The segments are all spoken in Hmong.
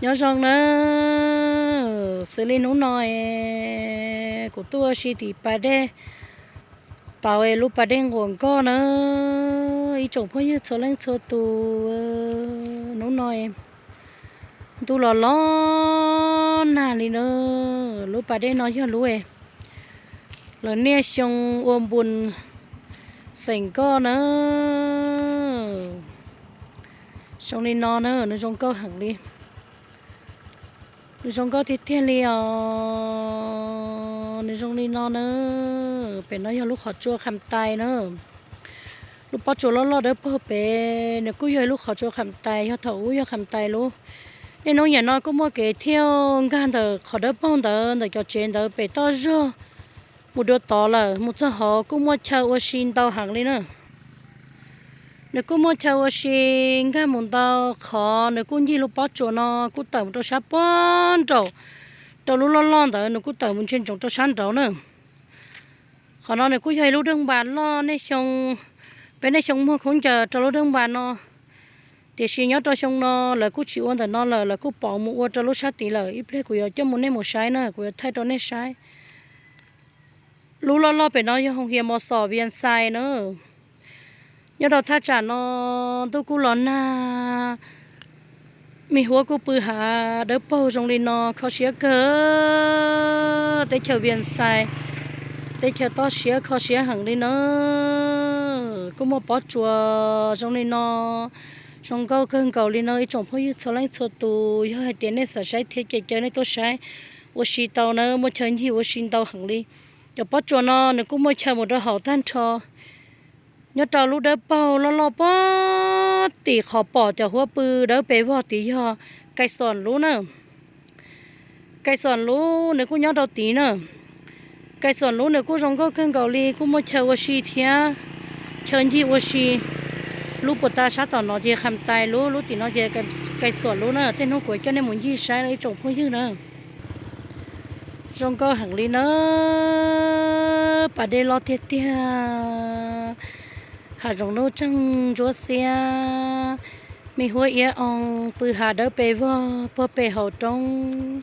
Nyob zoo na, xws li hnub no es kuv tuaj ua si tim pas dej tau es lub pas dej nquas nkoj na, ib tsoom phooj ywg txhua leej txhua tus, hnub no es ntuj los los nag li na, lub pas dej no yog lub es lawv niaj xyoo ua npus xeem nkoj na. Zoo li no na, nws zoo nkauj heev li. Nws zoo nkauj tiag tiag li os. Nws zoo li no na. Pem no yog lub qhov tsua Kham Tais na. Lub pob tsuas loj loj dawb paug pem nws kuj yog ib lub qhov tsua Kham Tais, yog thaum ub yog Kham Tais lub. Niaj hnub niam no kuj muaj kev thiaj nkag ntawm qhov dawb paug ntawd, ntawm cov tsev ntawd pem toj zog mus dua tod lawm, mus txog hauv kuj muaj chaw ua si ntau heev li na. Nws kuj muaj chaw ua si nkag mus ntau qhov, nws kuj ncig lub pob tsuas no kuj tawm mus rau sab puag nraum, rau lub loj loj ntawd nws kuj tawm mus ntsia ntsoov rau sab nraud na. Qhov no nws kuj yog ib lub deej npas loj, nej xyoo, peb nej xyoo muag khaub ncaws rau lub deej npas no, tiam sis nyob rau xyoo no lawv kuj tsis ua ntawm no lawm, lawv kuj pauv mus ua rau lub sab tid lawm. Ib pliag kuv yuav coj mus nej mus saib na, kuv yuav thaij rau nej saib. Lub loj loj pem no yog hoo hias mos xom Vias Xais na. Nyob rau thaj tsam no ntuj kuj los nag, me huab kuj pw hav dawb paug zoo li no kho siab kawg. Teb chaws Vias Xais, teb chaws toj siab kho siab heev li na. Kuj muaj pob tsuas zoo li no, zoo nkauj kawg nkaus li no ib tsoom phooj ywg txhua leej txhua tus. Yog hais tias nej xav saib thiab ces caw nej tuaj saib ua si tau na, muaj chaw ncig ua si ntau heev li. Cov pob tsuas no nws kuj muaj chaw mus rau hauv tag nrho. Nyob rau lub dawb paug loj loj puag tim qhov pom cov huab pw dawb pes vog tid yog Kais Xom lub na. Kais Xom lub nws kuj nyob rau tid na. Kais Xom lub nws kuj zoo nkauj kawg nkaus li, kuj muaj chaw ua si thiab, chaw ncig ua si. Lub puag ta sab tom no ces Kham Tais lub, lub tim no ces Kais Xom lub na. Tej hnub kuv coj nej mus ncig saib ib tsoom phooj ywg na. Zoo nkauj heev li na. Pas dej loj tiag tiag. Hav zoov nub tseem ntsuab xiab, me huab iab oo pw hav dawb pes vog puag pem hauv roob.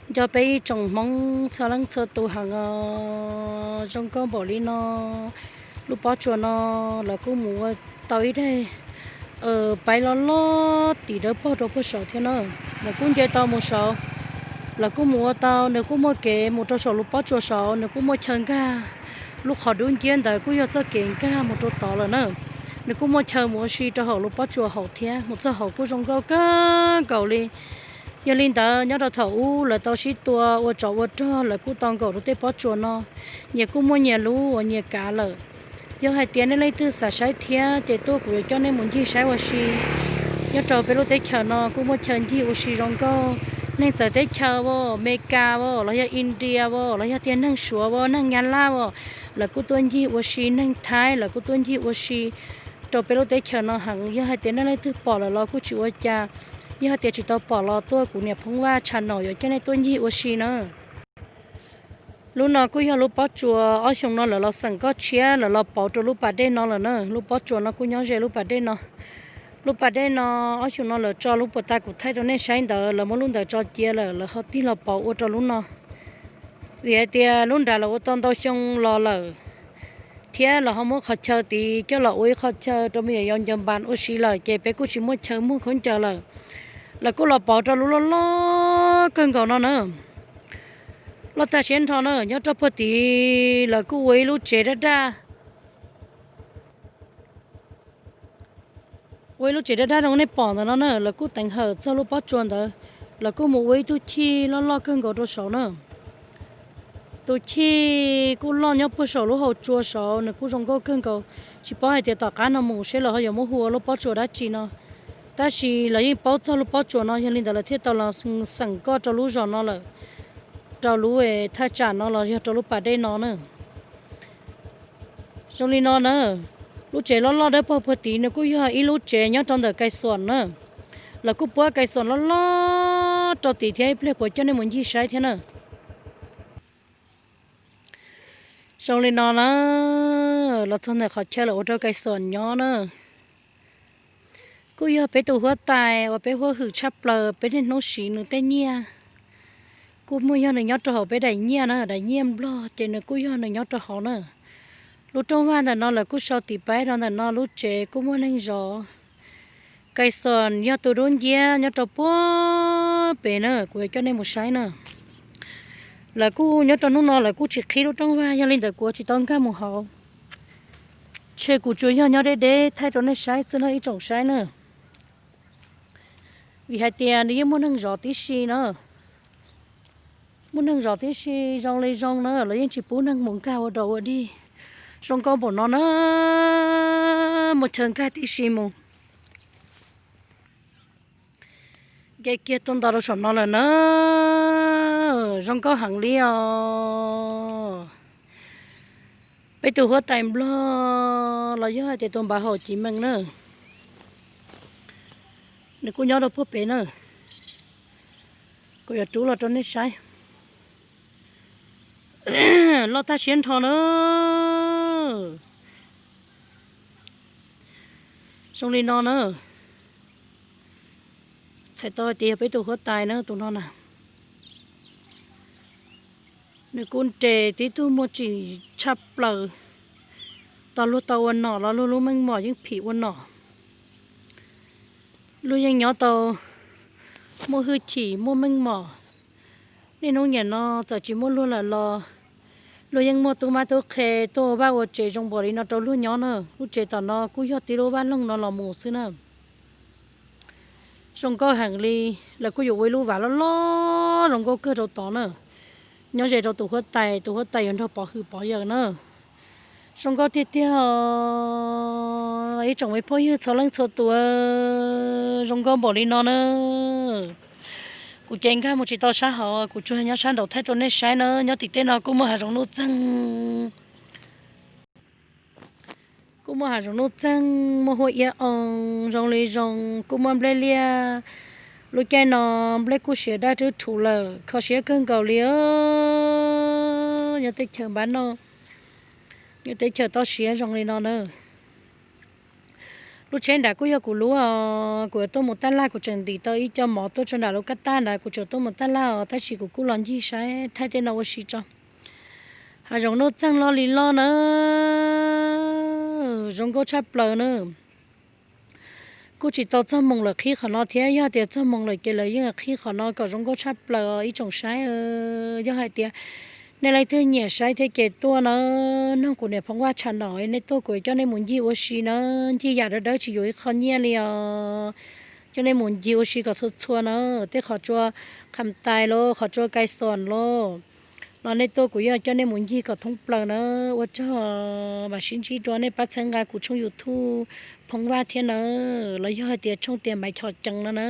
Nco peb ib tsoom Hmoob txhua leej txhua tus heev os. Zoo nkauj npaum li no. Lub pob tsuas no lawv kuj mus ua tau ib daim paib loj loj tim dawb paug rau puag saud thiab na. Lawv kuj nce tau mus saud, lawv kuj mus ua tau, nws kuj muaj kev mus rau saum lub pob tsuas saud, nws kuj muaj chaw nkag. Lub qhov dub nciab ntawd kuj yog txoj kev nkag mus rau tod lawm na. Nws kuj muaj chaw mus ua si rau hauv lub pob tsuas hauv thiab, mus txog hauv kuj zoo nkauj kawg nkaus li. Yog li ntawd nyob rau thaum ub lawv tau sib tua ua tsov ua rog, lawv kuj tau nkaum rau tej pob tsuas no. Nyias kuj muaj nyias lub uas nyias kav lawm. Yog hais tias nej leej twg xav saib thiab ces tuaj kuv yuav coj nej mus ncig saib ua si. Nyob rau peb lub teb chaws no kuj muaj chaw ncig ua si zoo nkauj. Neeg txawv teb chaws as, Amelikas as, los yog India as, los yog tias neeg Suav as, neeg Nyab Laj as, lawv kuj tuaj ncig ua si, neeg Thaib lawv kuj tuaj ncig ua si rau peb lub teb chaws no heev. Yog hais tias nej leej twg pom lawm los kuj tsis ua cas, yog hais tias tsis tau pom los tuaj kuv niam Phoob Vaj channel yuav coj nej tuaj ncig ua si na. Lub no kuj yog lub pob tsuas ob xyoo no lawv los xeem nkoj tshiab, lawv los pauv rau lub pas dej no lawm na. Lub pob tsuas no kuj nyob ze lub pas dej no. Lub pas dej no ob xyoo no lawv tso lub puas tas kuv thaij rau nej saib ntawd, lawv muab lub ntawd tso cia lawm, lawv ho tig los pauv ua rau lub no. Vim hais tias lub nrad lawv ua tau ntau xyoo los lawm, thiab lawv ho muab qhov chaw tid coj los ua ib qhov chaw rau me nyuam yaus ncaws npas ua si lawm, ces peb kuj tsis muaj chaw muag khaub ncaws lawm. Lawv kuj los pauv rau lub loj loj kawg nkaus no na. Loj tag siab nrho na, nyob rau puag tid lawv kuj ua ib lub tsev daj daj. Ua ib lub tsev daj daj zoo nej pom ntawm no na, lawv kuj teev hawm txog lub pob tsuas ntawd, lawv kuj mus ua ib tug chij loj loj kawg nkaus rau saud na. Tus chij kuj loj nyob puag saum lub hauv tsua saud, nws kuj zoo nkauj kawg nkaus. Tsis paub hais tias tom qab no mus seb lawv ho yuav muab hu ua lub pob tsuas dab tsi no, tab sis lawv yeej paub txog lub pob tsuas no, yog li ntawd lawv thiaj tau los xeem nkoj rau lub zos no lawm, rau lub thaj tsam no los yog rau lub pas dej no na. Zoo li no na, lub tsev loj loj dawb paug puag tid nws kuj yog ib lub tsev nyob rau ntawm Kais Xuam na. Lawv kuj puab Kais Xuam loj loj rau tid thiab, ib pliag kuv coj nej mus ncig saib thiab na. Zoo li no na, los txog ntawm qhov chaw lawv ua rau Kais Xuam nyob na. Kuj yog peb tus huab tais uas peb huab hwm tshaj plaws, peb niaj hnub siv nws tej nyiaj. Kuj muaj yog nws nyob rau hauv peb daim nyiaj na, daim nyiaj Nplog ces nws kuj yog nws nyob rau hauv na. Lub rooj vag ntawm no lawv kuj sau tiv paib rau ntawm no, lub tsev kuj muaj neeg zov. Kais Xos yog tus dub nciab nyob rau puag pem na, kuv yuav coj nej mus saib na. Lawv kuj nyob rau hnub no lawv kuj tsis qhib lub rooj vag, yog li ntawd kuv tsis tau nkag mus hauv. Tshe kuv tsuas yog nyob deb deb thaij rau nej saib xwb na ib tsoom saib na. Vim hais tias nws yeej muaj neeg zov tib si na. Muaj neeg zov tib si, zoo li zoo na, lawv yeej tsis pub neeg mus nkag ua dog ua dig. Zoo nkauj npaum no na, mus chaw nkag tib si mus. Nce kiag tuaj nto rau saum no lawm na, zoo nkauj heev li os. Peb tus huab tais Nplog los yog hais tias tus npav haum Civ Mees na, nws kuj nyob rau puag pem na. Kuv yuav rub los rau nej saib. Loj tag siab nrho na. Zoo li no na. Txhais tau hais tias yog peb tus huab tais na tus no na. Nws kuj nres tib tug muaj tsim tshaj plaws. Tau luag tau ua nom los luag lub meej mom yeej phim ua nom. Luag yeej nyob tau muaj hwj chim muaj meej mom. Niaj hnub niam no txawm tsis muaj luag lawm los luag yeej muaj tub mab tub qhe tuaj ua vaj ua tsev zoo npaum li no rau luag nyob na. Lub tsev tom no kuj yog tib lub vaj loog no los mus xwb na. Zoo nkauj heev li, lawv kuj yuav ua ib lub vas loj loj zoo nkauj kawg rau tod na. Nyob ze rau tus huab tais, tus huab tais yuav nrog pov hwm pov yawm na. Zoo nkauj tiag tiag os ib tsoom me phooj ywg txhua leej txhua tus, zoo nkauj npaum li no na. Kuv ces nkag mus tsis tau sab hauv, kuv tsuas nyob sab nraud thaij rau nej saib na. Nyob tim tej no kuj muaj hav zoov nuj txeeg. Kuj muaj hav zoov nuj txeeg, muaj huab iab oo zoo li zoo, kuj muaj nplej liaj. Lub caij no nplej kuj siav daj rwb rhuv lawm, kho siab kawg nkaus li. Nyob teb chaws npab noj, nyob teb chaws toj siab zoo li no na. Lub tsheb nrad kuj yog kuv lub os, kuv yuav tuaj mus taj laj, kuv tseem ntim tau ib co mov tuaj tso nram lub kab taj nrad, kuv tseem tuaj mus taj laj os, tab sis kuv kuj los ncig saib thaij tej no ua si tso. Hav zoov nuj txeeg loj li loj na, zoo nkauj tshaj plaws na. Kuj tsis tau txog moos lawm qhib qhov no thiab, yog tias txog moos lawm ces lawv yeej qhib qhov no kom zoo nkauj tshaj plaws os ib tsoom saib. Yog hais tias nej leej twg nyiam saib thiab ces tuaj na, noog kuv niam Phoov Vaj tsham no, nej tuaj kuv coj nej mus ncig ua si na, ncig yam dawb dawb tsis yuav ib qho nyiaj li os. Coj nej mus ncig ua si kom txhua txhua na, tej qhov tsua Kham Tais los qhov tsua Kai Xoos los, los nej tuaj kuv yeej coj nej mus ncig kom thoob plaws na. Ua tsaug, mam sib ntsib dua, nej pab txhawb nqa kuv tshooj YouTube Phoov Vaj thiab na, los yog hais tias tshooj tias Maiv Chom Cees no na.